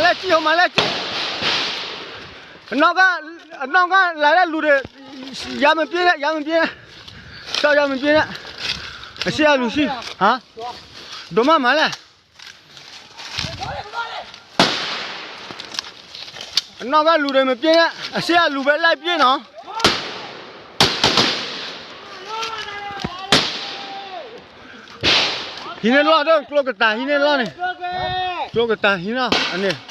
လဲၣ်ကံၣ်ဟိမၤလဲၣ်ကံၣ်, အနီၢ်ကါ, အနီၢ်ကါလၢလူၤဒီး, ယၤမ့ၢ်ပျ့န့ၣ် ယၤမ့ၢ်ပျ့န့ၣ်, စီၤယၤမ့ၢ်ပျ့န့ၣ်, အစ့အလူၤဆံ, ဟါ, ဒိးမးမၤလဲၣ် အနီၢ်ကါလူၤဒီးမ့ၢ်ပျ့န့ၣ် အစ့အလူၤဖဲလဲၣ်ပျ့နီၤ. ဟံးန့ၢ်လီၢ်ဒီး ကျိကတၢ်ဟံးန့ၢ်လီၢ်န့ၣ်, ကျိကတၢ်ဟံးလီၢ် အန့ၣ်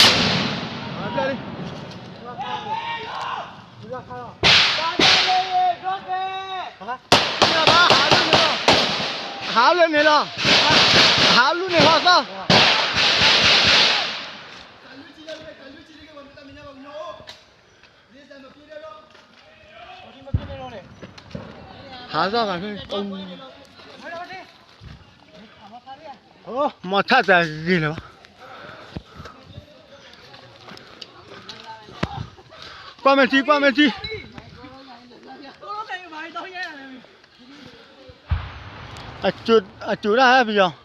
ဟးလၢန့ၣ်လီၤ, ဟးလၢန့ၣ်လီၤ, ဟးလူန့ၣ်လီၤသီ ဟးသီၣ်ဂၤ, မ့ၢ်ထးတဂ့ၤလၢၤဘၣ်. ကွၢ်မဲာ်ထံ ကွၢ်မဲာ်ထံ, အစိၤဒၣ်ဟဲပယီၤ, ပ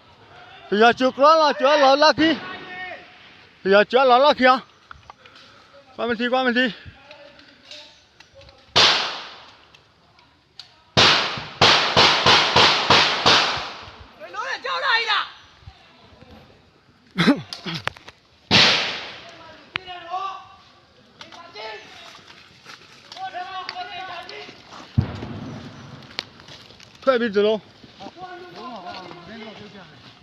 ယီၤစိၤကျီလီၤ စိၤအလီၤလီၢ်ခံ, ပယီၤစိၤအလီၤလီၢ်ခံအီၤ, ကွၢ်မဲာ်ထံ ကွၢ်မဲာ်ထံ. ဖဲဘံၣ်တလိ,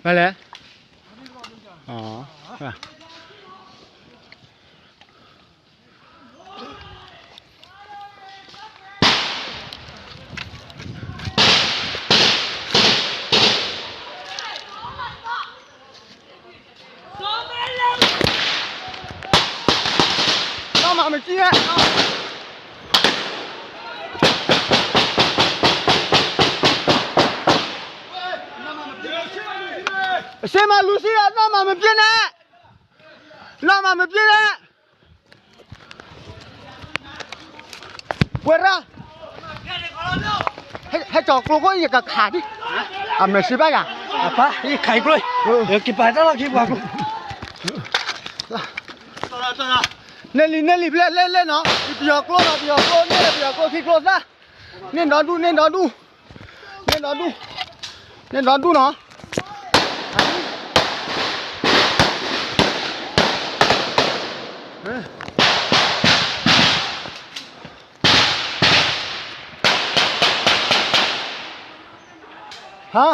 မၤလဲၣ်. နီၢ်မၤမ့ၢ်ကံၣ်န့ၣ်, စ့မၤလူၤစံဒီး နီၢ်မၤမ့ၢ်ပျ့န့ၣ်, နီၢ်မၤမ့ၢ်ပျ့န့ၣ်. ဝဲရၣ်, ဟဲကၠီၤကျိခိၣ် ယကခးဒံး, အမဲာ်စံဘၣ်ယၤ, အပၢ် ယခးကျိ, ယက့ၤပာ်တၢ်လီၢ်ခံပှၤကျိ, နဲလံ နဲလံ ဖျဲၣ်လဲၣ်လဲၣ်နီၤ, ပယီၤကျိနီၤ ပယီၤကျိ န့ၣ်လၢပယီၤကျိခံကျိသၣ်, န့ၢ်ဒီဒူၣ် န့ၢ်ဒီဒူၣ်, န့ၢ်ဒီဒူၣ်, န့ၢ်ဒီဒူၣ်နီၤ. ဟါ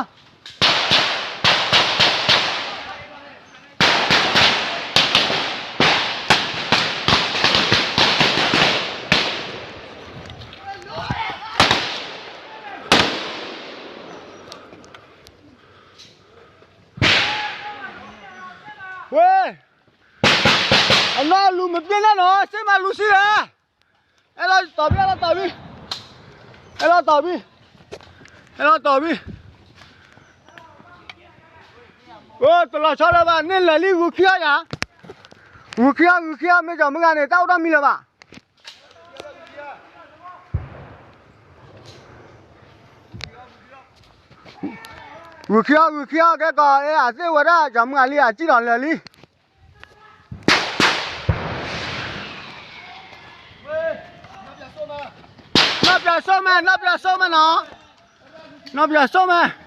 ဝဲ, အနီၢ်လူၤမ့ၢ်ပျ့န့ၣ်နီၤ စ့မၤလူၤစံဒီး, အဲၣ်လီၤတီၢ်ဘံၣ် အဲၣ်လီၤတီၢ်ဘံၣ်, အဲၣ်လီၤတီၢ်ဘံၣ်, အဲၣ်လီၤတီၢ်ဘံၣ်, အိၣ်တလီၤဆီလၢၤဘၣ် န့ၢ်လၢာ်လံ ဂုၤခံအီၤယၤ, ဂုၤခံအီၤ ဂုၤခံအီၤ မ့ၢ်ကီၤမုၢ်ဂၤန့ၣ် တၢ်အိၣ်ထီၣ်မံလၢၤဘၣ်. ဂုၤခံအီၤ ဂုၤခံအီၤ ကဲကီး အဲၣ်အသ့ၣ်ဝဲဒၣ် ကၠီၤမုၢ်ဂၤလံ အစံၣ်လီၤလၢာ်လံ. နီၢ်ပၠးစိမး နီၢ်ပၠးစိမးနီၤ, နီၢ်ပၠးစိမး.